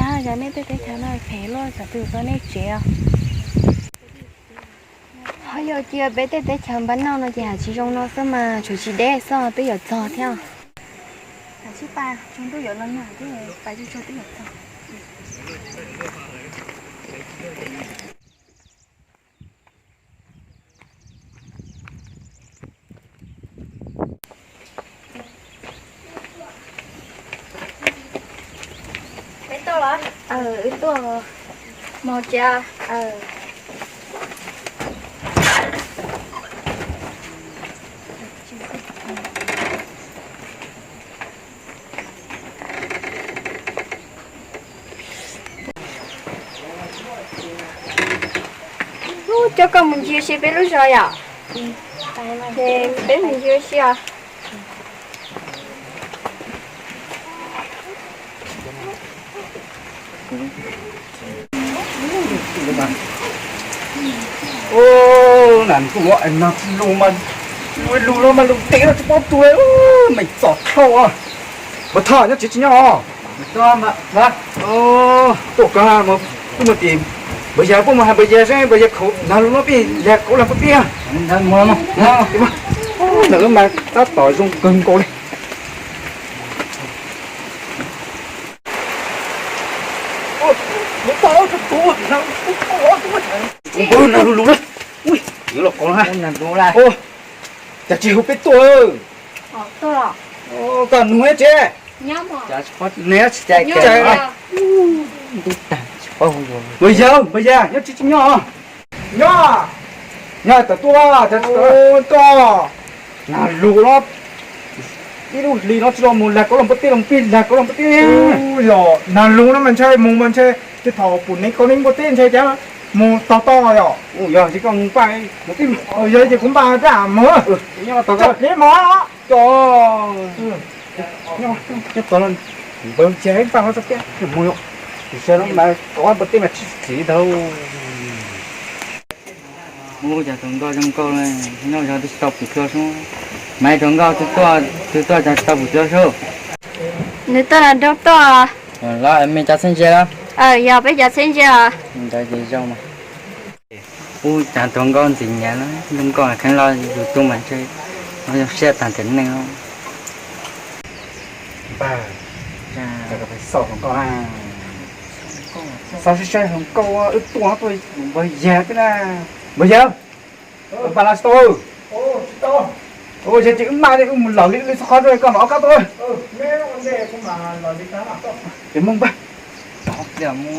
Yog nej tej teb chaws no phem luaj, tsam twg txog nej tsev os. Ho yog cia peb tej teb chaws npab noj no ces ham tsis zoo no xwb mas, tshuav tsis deb xwb twb yuav txog thiab. Tam sim pais tsaus ntuj yuav los nag thiab, pais tsaus ntuj twb yuav txog. Peb tuaj los? Wb tuaj. Mus tsev. Coj koj mus ncig ua si peb lub zos yom. Ces peb mus ncig ua si os. Ua, nam kuj muab no tsis lus mas, lus lus no mas lus tias no tsis paub tus li, me txom dhau. Npawg Thoj nyob tsev tsis nyob os? Tuaj koj, kuj mus tim npawg Yas, kuj mus hais npawg Yas seb npawg Yas khaum nag lus no peb lag kauv lag peb tiag. Nws mas tab tom zoo kawg nkaus li. Npawg, nag lus lus na. Ui, yuav los qhov na. Cas tsis hu peb tuaj? Koj nug tsev. Npawg Yas, npawg Yas nyob tsev tsis nyob? Nyob. Nyob. Nyob tawm tuaj, tuaj. Nag lus no, ib lub hli no tsis los mus lag kauv lag peb tiag, los peb lag kauv lag peb tiag. Yog nag lus no mas ntshai mus mas ntshai, ces thaum pum nev kauv nev npua teb ntshai cas mus tog toj yom. Yog ces koj mus npaj, yog ces kuv npaj rab mus. Coj pliag mus. Coj. Nyob tod, npawg Yas npaj no txog tiag mus yom. Tus sawv no mas kauv npua teb mas tsis txim ntag. Ub, cas tus nkauj zoo nkauj li, nyob zov twb tsis tau pum dua sub. Mas tus nkauj twb tuaj, twb tuaj cas tsis tau pum dua sub. Nws tuaj los nrog tuaj. Los me cov txheeb ze los? Yog peb cov txheeb ze os. Ntawd ces zoo mas. Ub, cas tus nkauj ntxim nyiam na, tus nkauj kheev los yus tus mas ntshe no zoo siab tag nrho neej. Npawg, xauj hluas nkauj na. Xauj saib saib hluas nkauj, wb tuaj no tuaj npawg Yas xwb na. Npawg Yas, npaj no tsis tau. Yog ces wb maj li, wb mus lom li li txhob qhov rau koj mam ob kab tuaj. Ces mus npawg. Mus,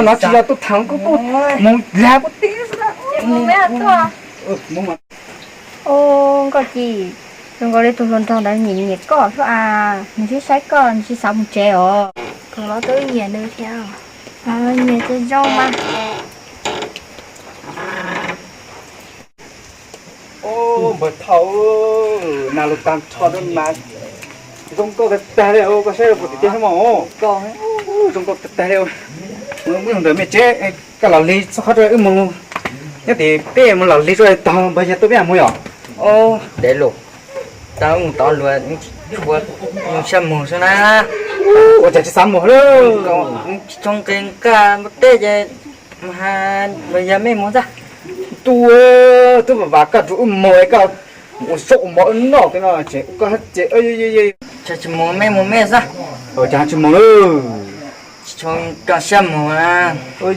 no tsis yog tuaj tham koj, tuaj mus lag peb teb xwb na. Ub, nkauj Ci, zoo nkaus li tus hluas nraug ntawd nyiam nyiam koj thiab as, nws thiaj saib koj, nws tsis xav mus tsev os. Tus los twb nyiam nws thiab. Nyiam ces zoo mas. Ub, npawg Thoj, nag lus tag nrho mas zoo nkauj tag tag li, koj saib puas tim tiag mog. Zoo nkauj tag tag li. Mus ntawm me tsev, koj los lig txhob qhov rau wb mus. Nyob tim peb mus los lig rau tog npawg Yas tuaj peb mus yom. Dev lus, tau mus tod luag tshua, zoo siab mus xwb na. Ua cas tsis xav mus lawm? Tsis tshua nqis nqaj npua teb ces mus hais npawg Yas mej mus ntag. Tub, twb vam vam koj rau wb mus es koj ua zaub ua mov wb noj tej no ces koj ces tsis mus mej mus mej xwb. Cas tsis mus lawm? Tsis tshua nkag siab mus na. Koj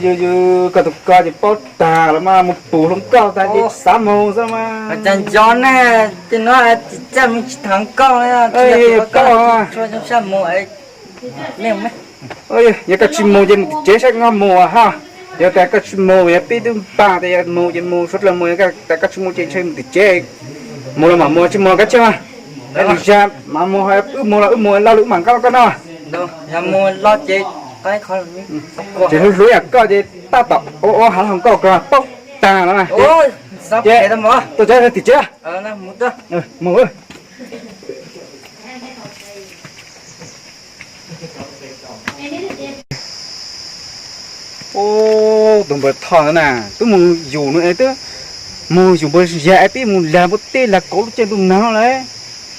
tus ko ces paub tag los mas, mus pum hluas nkauj tag ces xav mus xwb mas. Cas nco ne, tej no tsis txaj muag tsis tham nkauj, tsis tshua zoo siab mus. Yog koj tsis mus ces mus tim tsev saib koj mus ha. Yog tias koj tsis mus, yog peb twb npaj tias yog mus ces mus, suav dlawg mus, yog tias koj tsis mus ces ntshe mus tim tsev. Mus los mam mus, tsis mus kav tsij mas. Lwm zaus mam mus, wb mus los wb mus, lo lus wb mam nqa los koj noj. Yog mus los ces, ces hluv hluv yam koj ces tab tom ua ua hav hluas nkauj ko paub tag no na. Ces tuaj tsev tim tsev. Mus. Ub, tus npawg Thoj ntawd na, twb mus yus no es twb mus yus npawg Yas es peb mus lag npua teb lag kauv lub caij ntuj nag no lauj.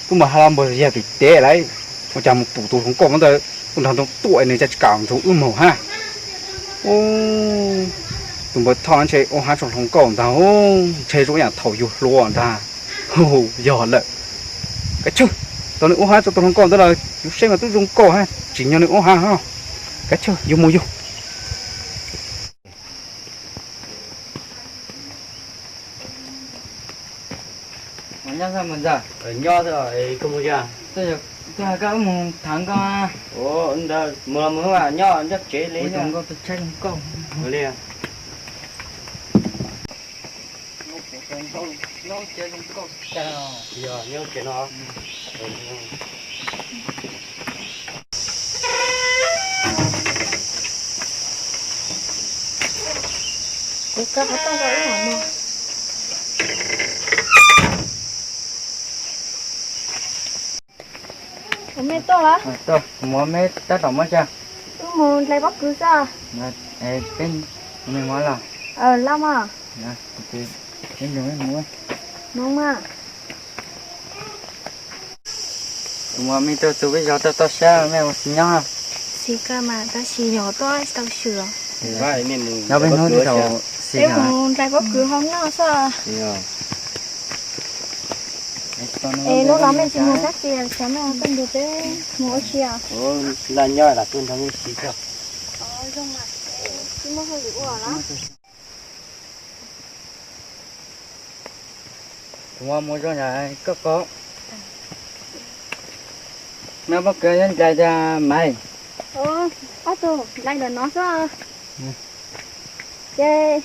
Twb mus hais los npawg Yas tim tsev lauj. Ua cas mus pum tus hluas nkauj no ntawd, Ub, nrog ntoo tuaj nws cas tsis kam nrog wb mus hab. Ub, tus npawg Thoj ntshe ua hab tso hluas nkauj ntag, ntshe zoo yam thaum yus hluas ntag. Yog lawm. Kav tsij, tau nws ua hab tso tus hluas nkauj ntawd lawm, yus saib mas twb zoo nkauj hab, tsim nyog nws ua hab ho. Kav tsij yus mus yus. Nyob, nyob, koj mus thav nkauj. Mus los mus, nyob nyob tsev li. Nkauj, tus tshaib zoo nkauj li. Yog nyob tsev no. Kuv kaw qhov rooj rau ib yam mog. Kuv mej tuaj los? Tuaj, kuv muab mej tab tom muab tsa. Wb mus dlai pob kws xwb. Peb, kuv mej muab los? Laj mog. Hnub mas kuv muab mej tuaj txug peb zos tuaj toj siab, mej ua tsis nyob? Tsis kawg mas tab sis nyuam qhuav tuaj tsis tau swm os. Nyob peb hnub tsis tau xis. Peb mus dlai pob kws hau noj xwb. Es hnub no mej tsis mus sab xis, tsam mej tuaj nrug peb mus ua si os. Laj nyob lam tuaj nrog mej xis tso. Tsis muaj hauj lwm ua los? Kuv mus zoo yam koj qhov. Noj pob kws nyob dlai tiag Maiv? Ob tug dlai ntawm no xwb. Ces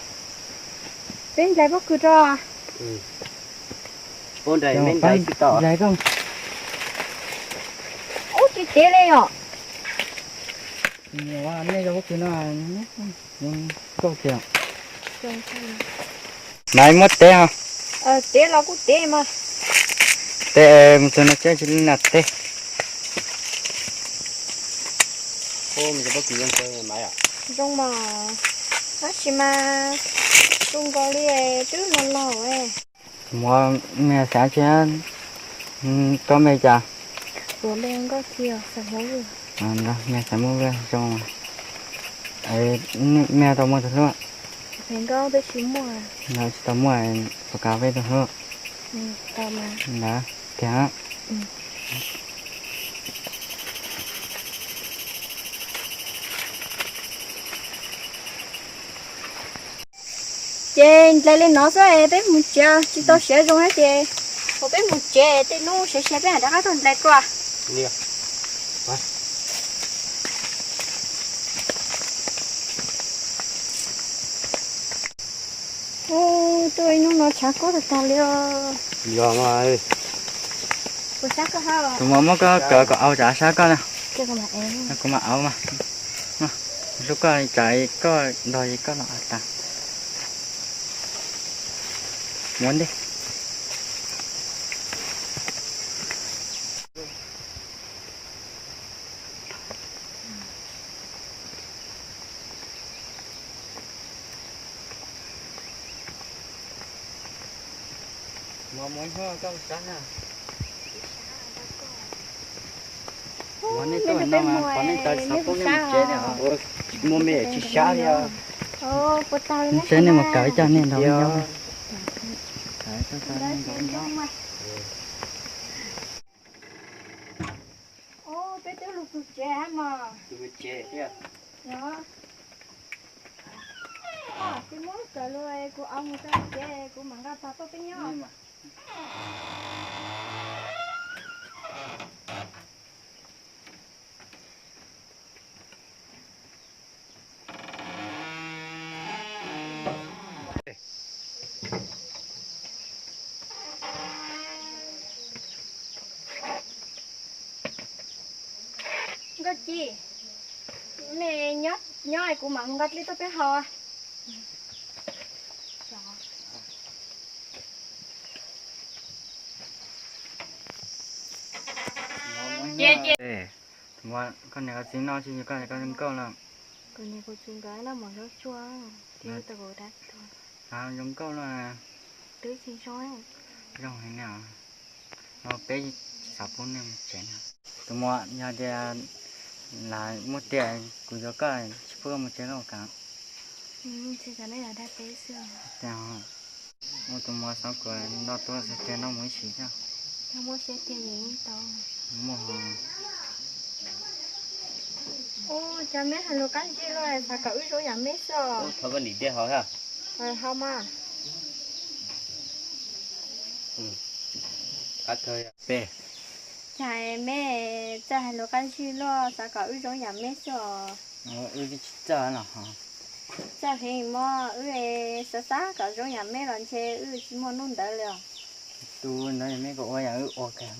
peb dlai pob kws rau. Dlai koj. Ub, tsis tiav li os. Nej zoo pob kws no zoo nkauj tiag. Maiv, muab teb os. Teb los kuj teb mas. Teb mus txog no tsis li na teb. Zoo mas, tab sis mas zoo nkaus li twb los laus. Muab mej xav tsis, koj mej cas? Mej xav muab zoo. Mej tau muaj tus hlub? Tsis tau muaj, puas kam peb tus hlub? Ntawd tiag. Ces dlai li no xwb, peb mus tsev, tsis tau siav zoo na ces, ua peb mus tsev, tej hnub siav siav peb mam rov qab tuaj dlai koj. Ub, tuaj ib hnub no tshav kub tag tag li os. Yog mas. Tus muam, muab koj kawm kom au tsam sab koj na. Kuv mam au mas. Hlub koj tsam koj ntog koj los tas. Muab ntej. Muab nej tuaj no mas qhov nej tau xav pub nej mus tsev na. Muaj me tsis sab li. Seb nej mus kawm coj nej nrog nyob. Peb twb los txog tsev mog. Tsis muab kawm los kuv au mus txog tsev kuv mam nqa tog tuaj peb nyob. Nkauj Ci, nej nyob es kuv mam mus nqa dlej tuaj peb haus. Koj niam koj txiv noj tsis, koj niam koj zoo nkauj lawm. Kuv niam kuv txiv nkawd noj mov zaub tsuag thiab tau kuv dab tuag. Zoo nkauj lawm. Twb tsis zoo. Zoo heev na. No peb tsis xav pub nej mus tsev na. Tus muam, yog tias Lam muab tiag, kuv yuav koj tsis pub koj mus tsev lawm Kav. Tiag, ua tus muam xav kuv nrog tuaj xwb tiag, noj mus ib sim thiab. Muaj. Ua cas meb hais lus qab zib luaj, xav kom wb zoo yam meb xwb os. Hau mas. Cas meb txawj hais lus qab zib luaj, xav kom wb zoo yam meb xwb os. Wb tsis txawj los. Txawj heev mog, wb xav xav kom zoo yam meb los ntshe wb tsis muaj hnub ntawd li os. Tus ntawd meb kom ua yam wb ua kawg.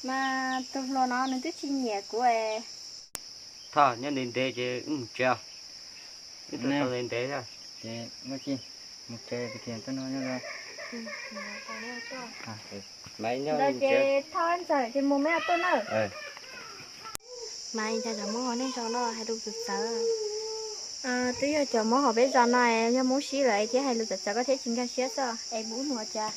Mas tus hluas no nws twb tsis nyiam kuv es. Thov nyob ntev ntev ces wb mus tsev. Wb tau ntev ntev thiab. Ces mus tsev tiag tiag, tuaj noj nyob. Ntawd ces thov ntxawm ces mus meb tuaj na. Mas cas cov Hmoob hauv nej zos no hais lus txawv txawv. Twb yog cov Hmoob hauv peb zos no, yog Hmoob sib lawm thiab hais lus txawv txawv koj thiaj tsis nkag siab xwb es kuv wb mus ua cas.